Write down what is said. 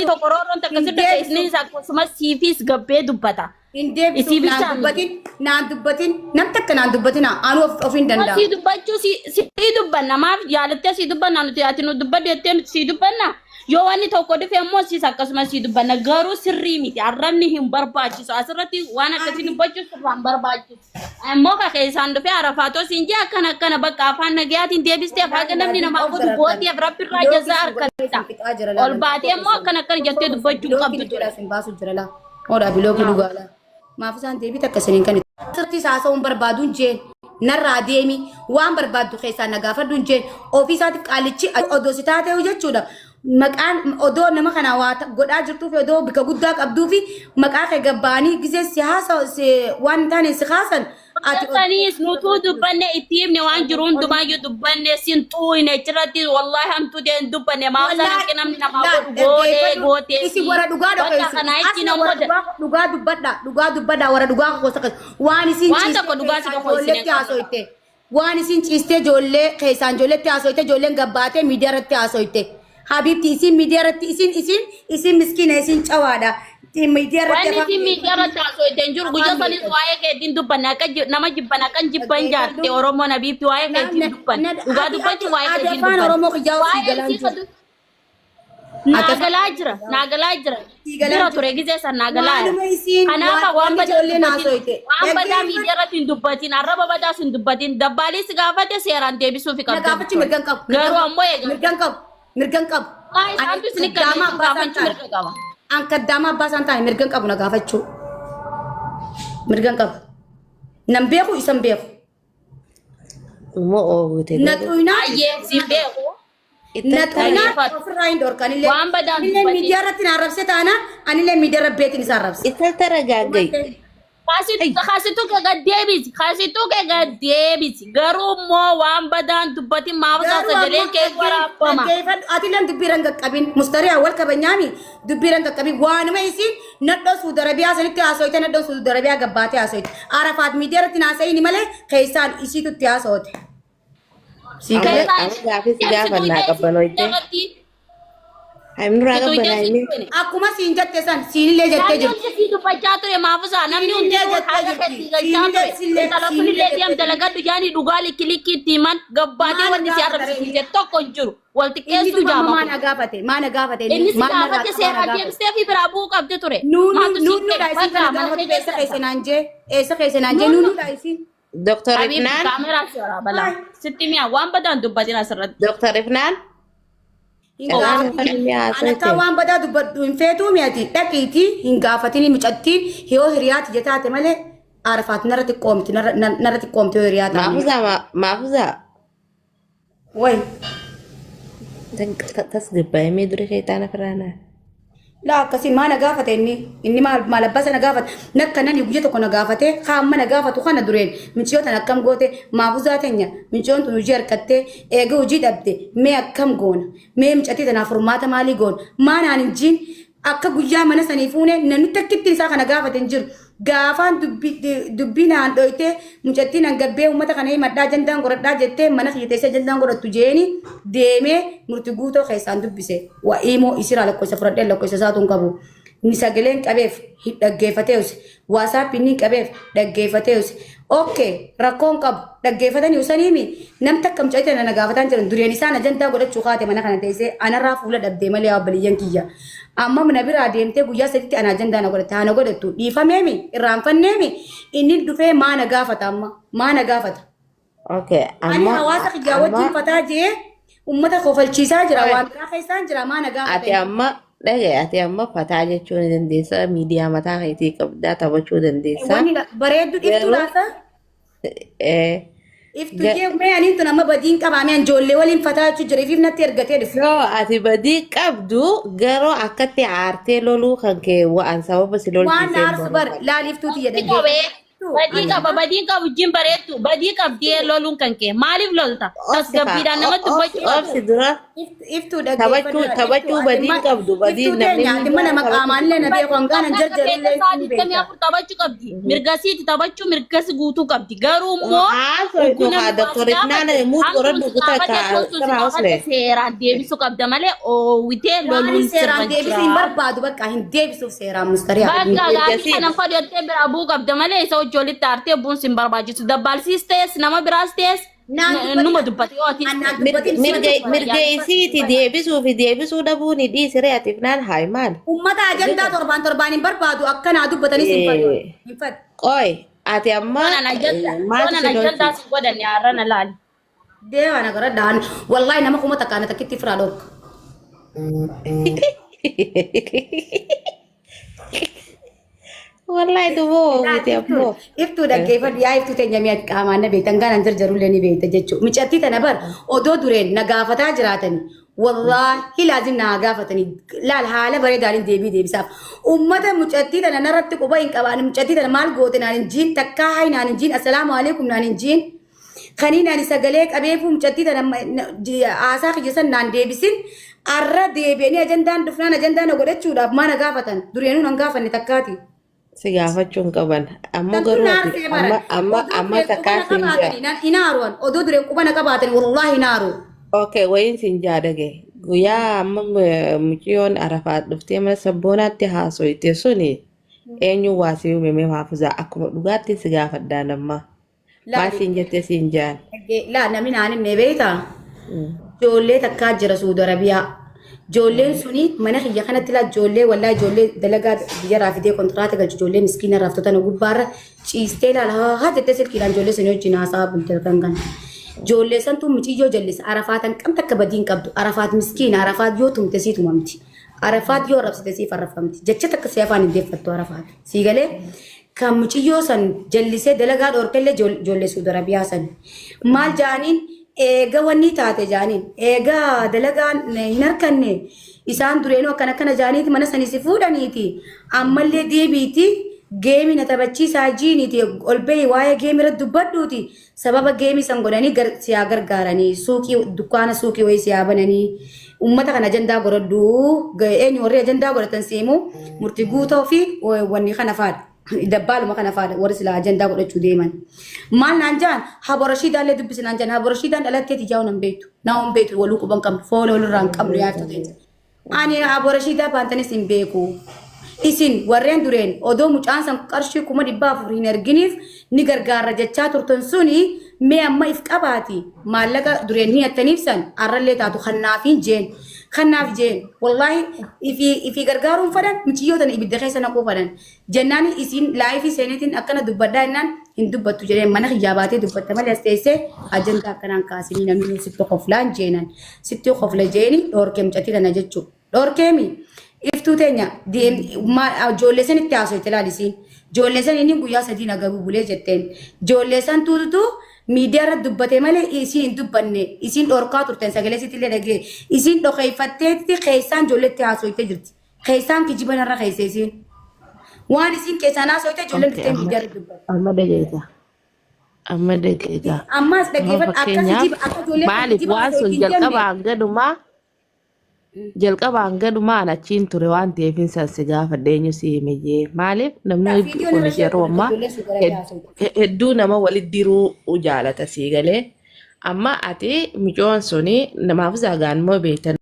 Wanni tokko roorroon takka Hin si dhufe deebisu. isnis akkasumas siifis gabbee dubbata. Hin deebisu. Isii Naan bichaa miti. dubbatin. Naan dubbatin. Nam takka naan dubbatina. Anuu of hin danda'a. Sii dubbachuu sii dubbanna maaf yaalattee sii dubbanna nuti ati nu dubbadhu jettee nuti sii dubbanna yoo wanni tokko dhufe immoo siis akkasuma sii dubbanna garuu sirrii miti arrabni hin barbaachisu asirratti waan akkasii dubbachuu sirraa hin barbaachisu immoo ka keessaan dhufe arafaatoo siin jee akkana akkana bakka afaan nagayaatiin deebistee haga namni namaa godhu gooteef rabbirraa jazaa argatta ol baatee immoo akkana akkana jettee dubbachuu hin qabdu ture. Isin baasu jira laa. Oodhaa bilookii dhugaa laa. Maaf isaan deebii takka isiniin kan sirrii haasa'uun barbaaduun jeen narraa deemi waan barbaaddu keessaa na gaafadhuun jeen ofii isaatiif qaalichi odoo si taatee jechuudha. Maqaan odoo nama kana waa godhaa jirtuu fi odoo bika guddaa qabduu fi maqaa kee gabbaanii gisee si haasa waan hin taane si kaasan ati Saniis nutuu dubbanne itti himne waan jiru hundumaayyuu dubbanne sin xuuyne achirratti wallaahi hamtuu ta'e hin dubbanne maaf sana Wallaahi akka namni namaa laal godhu gootee dhaggeeffadhu gootee isin fi warra dhugaa bakka dhokeessu kanaa itti asna warra namoota dhugaa dhugaa dubbadha dhugaa dubbadha warra dhugaa gosa keessa waan isin waan ciistee tokko dhugaa si keessaan dhokoysine ijoolletti hin qabnu. haasoyte waan isin ciistee ijoollee keessaan ijoolletti haasoyte ijoolleen gabbaatee miidiyaa irratti haasoyte habiibti isin miidiyaa irratti isin isin isin miskiina isin cawaadha miidiyaa irratti Wanni afaan isin miidiyaa irratti haasofte hin jiru. Guyyaa afaan sanis beekan waa'ee keetiin dubbanne akka nama jibban akka hin jibban jaatte dhaggeeffadhu Oromoon Habiibti waa'ee na keetiin na dubbanne. na Dhugaa ati ati dubbachuun waa'ee ati keetiin afaan dubbanne. oromoo kiyyaa sii Waa'ee galaan isii jiru kadu ati naa afaan galaa jira. Naa galaa jira. sii galaan Bira jiru ture gizee san naa galaa jira. waanuma isiin Kanaaf waan waan wanni badaa ijoolleen dubbatin. haasoyte Waan badaa dhaggeeffadhu miidiyaa irratti hin dubbatin. Arraba badaas hin dubbatin. Dabbaalii si gaafate seeraan deebisuufi na qabda gaafachuu ture. mirgan qabu mirgan Garuu qabu ammoo egaa. mirgan qabu mirgan qabu Maa ani isaantu isin kaddaama kenneetu abbaa isaan gaafachuu taane mirga qaba. an kaddaama abbaa isaan taane mirgan qabu na gaafachuu mirgan qabu nan beeku isan beeku Immoo oowwite na godhe. xuynaa Ayyee si beeku. na xuynaa Dhaggeeffadhu. ofirraa hin dhorkan illee Waan badaan anillee dubbatin. miidiyaa irratti na arrabse taana anillee miidiyaa irra beetiin isa arrabse. Itti taragaaggayi. Kaasituu kee gad deebisi. Kaasituu kee gad deebisi. Garuu immoo waan badaan dubbatin maaf isaa Garuu sagaleen ammoo kee waraabama. dhaggeeffadhu atilleen dubbii irra hin qaqqabin mustariyaa wal kabanyaami dubbii irra hin qaqqabin waanuma isiin nadhoo Suudi Arabiyaa sanitti haasoyte nadhoo Suudi Arabiyaa gabbaatee haasoyte Arafaat miidiyaa irratti haasa'ini malee keessaan isiitu itti haasoote. Sii Amma galee Keessaan amma gaafii si deebisi gaafannaa tuytee si qabbanoyte. irratti Nurraa si tuytee si qabbanaayne. tuqne. Akkuma siin jette san siinillee jettee Namni jirti. hundi sii dubbachaa ture maafusaa namni Siinillee hundinuu jettee haga jirti. keetti galchaa Siinillee ture. sillee Intala siinillee kunillee jettee deem jirti. dalagadhu jaanii dhugaa likki likki itti himan gabbaatee Maana wanni si gaafata arrabsiisu inni? jedhu tokko hin jiru. Wal Inni xiqqeessuu duba jaama maa kun. na gaafate? Maa na gaafate inni? Inni si Maal narraa gaafate qabaa na seeraan gaafate? deebistee fi biraa bu'uu qabdi ture. Nuunu Maaltu siif nuunuudha ta'e? isin kana Bakka mana gaafatu kee eessa keessa keessa naan jee? Eessa keessa naan jee? Nuunu. Nuunuudha isin. Dr. Habiibti Ifnaan kaameraa si waraabala. Sitti mi'a waan badaan dubbatin asirratti. Dr. Ifnaan Hin Carraan gaafatin. kan inni An akka haasofte. waan badaa dubbadhu hin feetuu mi'ati dhaqiitii hin gaafatini mucattiin yoo hiriyaati jetaate malee Arafaat narra xiqqoomti narra narra xiqqoomti yoo hiriyaa taane. Maafuzaa maafuzaa Way. Tasgabbaa'ee dura shayxaana firaanaa. Laa akkasii maa na gaafate inni inni maal maal abbaa sana gaafate nakka nani guyya tokko na gaafate kaamma na gaafatu kana dureen miciyoo tan akkam goote maafuzaa tenya miciyoon tun hojii harkattee eega hojii dhabde mee akkam goona mee micatii tanaaf furmaata maalii goona maa naan hin jiin Akka guyyaa mana sanii fuune namni takkittiin isaa kana gaafate hin jiru. Gaafaan dubbii naan dhoytee mucattiin an gabbee uummata kana himadhaa jandaan godhadhaa jettee mana kiyya teessee jandaan godhattu jeeni deemee murti guutoo keessaan dubbise. Waa imoo isiraa lakkoofsa fudhadhee lakkoofsa isaatu hin qabu. Ni sagaleen qabeef hin dhaggeeffatee use. Waasaappiin ni qabeef dhaggeeffatee use. Okay rakkoon qabu dhaggeeffatanii usaniimi nam takka mucaytii tana na gaafataan jiran dureen isaan ajandaa godhachuu kaate mana kana teessee anarraa fuula dhabdee malee obboleeyyan kiyya. Amma na biraa deemtee guyyaa sadiitti ana ajandaa na godhatte haa na godhattu dhiifameemi irraanfanneemi inni dhufee maa na gaafata amma maa na gaafata. Okay, Ani amma hawaasa kiyyaa amma wajjin fataa jee ummata kofalchiisaa jira Oi. waan biraa keessaan jira maa na gaafata ati inni. amma dhagaye ati amma fataa jechuu ni dandeessa miidiyaa mataa keetii qabdaa taphachuu dandeessa. Wanni bareeddu iftuu Garuu laata? eh, Iftu jee mee aniin tun amma badiin qabaa mee ijoollee waliin fataa jechuu jira ifiif natti ergatee dhufe. yoo ati badii qabdu garuu akkatti aartee loluu kan kee wa'an sababa si Waan na lolchiiseen aarsu bar barbaada. laal iftuu tiyya Walitti dhaggeeffadhu. qabee. Badii qaba, badiin qabu wajjin bareeddu. Badii qabdi loluun kan kee. Maaliif lolta? Obsi kaa Tasgabbiidhaan namatti dubbachuu obsi qabda. obsi dura Iftuu taphachuu dhaggeeffadhu. taphachuu badiin qabdu badiin Iftuu namni teenya ati mana miidiyaa taphachuu maqaamaallee na beeku hangaan Akka feete jarjarullee sa'a ni digdamii beekta. afur taphachuu qabdi. Mirgasiiti taphachuu mirgasi guutuu qabdi. Garuu immoo haasoytu ugguu kaa namni waa si doktor gaafate Ifnaan muut hantuun qoradhu si kutaa gaafate kaa toltuun si sirraa gaafate osle. seeraan deebisuu qabda malee oowwitee Waan loluun sirra seeraan deebisuu hin jira. barbaadu bakka hin deebisuuf seeraan mustariyaa. Bakka gaafii Mirgasiiti. kanan fadhiyottee biraa bu'uu qabda malee isa hojii walitti aartee bu'uun sin barbaachisu. Dabbaalsiis ta'es nama biraas ta'es Naan numa dubbatin dubbate yoo ati annaan Mirga dubbatin sima mirga dubbata. mirga isiiti deebisuu fi deebisuu dhabuun dhiisiree ati Ifnaan haa maali? Ummata ajandaa torbaan torbaan hin barbaadu akkanaa dubbatanis hin fadhu. Hin fadhu. Qoy ati amma Yoonan ajanda maaltu yoonan si ajandaa lolchiise? sin godhanne har'ana laali. Deemaa na gara dhaan wallahi nama kuma takka ana takkitti firaa dhorka. Wallahi duboo miti ammoo. Iftuu dhaggeeffadhu yaa iftuu teenya mi'a qaamaan na beektan gaanaan jarjarullee ni beekta jechuudha. Micattii tana bar odoo dureen na gaafataa jiraatanii wallaahi laazim na haa gaafatanii laal haala bareedaan deebii deebisaaf. Ummata mucattii tana narratti quba hin qabaan mucattii tana maal goote naan hin jiin takkaa hayi naan hin jiin assalaamu alaikum naan hin jiin. Kaniin ani sagalee qabeefuu mucattii tana haasaa kiyya san naan deebisin arra deebi'anii ajandaan dhufnaan ajandaa na godhachuudhaaf maa na gaafatan dureenuu nan gaafanne takkaati. Si gaafachuu hin qaban. Ammoo Tantu garuu na ati arsee amma baran. amma Odoo amma dureen quba takkaa na siin jaa. qabaatanii nan hin aaruwan. Odoo dureen quba na qabaatanii wallaahi hin aaru. Okay, wayiin siin jaadage. Guyyaa amma mucayyoon Arafaat dhuftee mana sabboonaatti haasoyte suni eenyu waa si uumame haafuzaa akkuma dhugaatti si gaafadhaa namma. Maal Laali. siin jettee siin jaan. Laa namni naan hin beektaa? Ijoollee takkaa jira Suudi Arabiyaa. Ijoolleen suni mana kiyya kanatti laa ijoollee wallaa ijoollee dalagaa biyyarraa fidee kontiraata galchu ijoollee miskiina raaftota na gubbaarra ciistee laala haa jettee silkiidhaan ijoollee suni wajjin haasaa bulte kan kana. Ijoollee santuu muciyyoo jallisa Arafaatan qabda akka badii hin qabdu Arafaat miskiina Arafaat yoo tumte sii tumamti. Arafaat yoo arrabsite siif arrabfamti. Jecha takka si afaan hin deeffattu Arafaat. Sii galee kan muciyyoo san jallisee dalagaa dhoorkellee ijoollee Suudi Arabiyaa san. Maal jaaniin eega wanni taate jaaniin eega dalagaan hin harkanne isaan dureenuu akkana akkana jaaniiti mana sanii si fuudhaniiti ammallee deebiiti geemii na taphachiisaa jiiniiti ol bahi waa'ee geemii irratti dubbadhuuti sababa geemii san godhanii si haa gargaaranii suuqii dukkaana suuqii wayii si haa bananii ummata kana ajandaa godhadhu eenyu warri ajandaa godhatan seemu murtii guutoo fi wanni kana faadha. Dabbaaluma kana faadha warri silaa ajandaa godhachuu deeman. Maal naan jaan haborashiidaallee dubbisi naan jaan haborashiidaan dhalatteeti jaa'u nan beektu. Naa hin beektu waluu quban qabnu foon walirraa hin qabnu yaaftu teenya. Ani haborashiidaa baantanis hin beeku. Isin warreen dureen odoo mucaan san qarshii 400,000 hin erginiif ni gargaarra jechaa turtan suni mee amma if qabaati maallaqa dureen ni hattaniif san arrallee taatu kannaafiin jeen kannaaf jeen wallaahi ifi ifi gargaaruun fadhan muciyyoo tana ibidda keessa naquu fadhan jennaan isiin laayifii seenetiin akkana dubbadhaa jennaan hin dubbattu jedheen mana kiyyaa baatee dubbatta malee as teessee ajandaa akkanaan kaasinii namni sitti koflaan jeenan sitti kofla jeeni dhoorkee mucattii tana jechuudha. Dhorkeemi iftuu teenya ijoollee san itti haasofte laalisiin. Ijoollee san inni guyyaa sadii na gabuu bulee jetteen. Ijoollee san tuututu miidiyaa irratti dubbate malee isiin hin dubbanne. Isiin dhorkaa turten sagalee sitti illee dhagee. Isiin dhokeeffatteetti keessaan ijoollee itti haasofte jirti. Keessaan kijiban irra keessa isiin. Waan isiin keessaan haasofte ijoolleen Okay, dhuftee amma miidiyaa irratti dubbatte. amma dhageeta. Amma dhageeta. Ammas Amma dhaggeeffadhu akka fakkeenyaaf kijiba akka ijoolleen kan maaliif kijiba waan haasofte sun hin jenne. jalqabaan gadumaa jalqabaan gadumaan achiin ture waan ta'eef hin san si gaafadhe eenyu si hime jee maaliif namni Viidiyoon kun irra ishee yeroo godhate ammaa ijoolleen suuqara haasofte. hedduu nama walitti diruu jaalata sii galee amma ati micoon suni namaaf zaagaan moo beektan.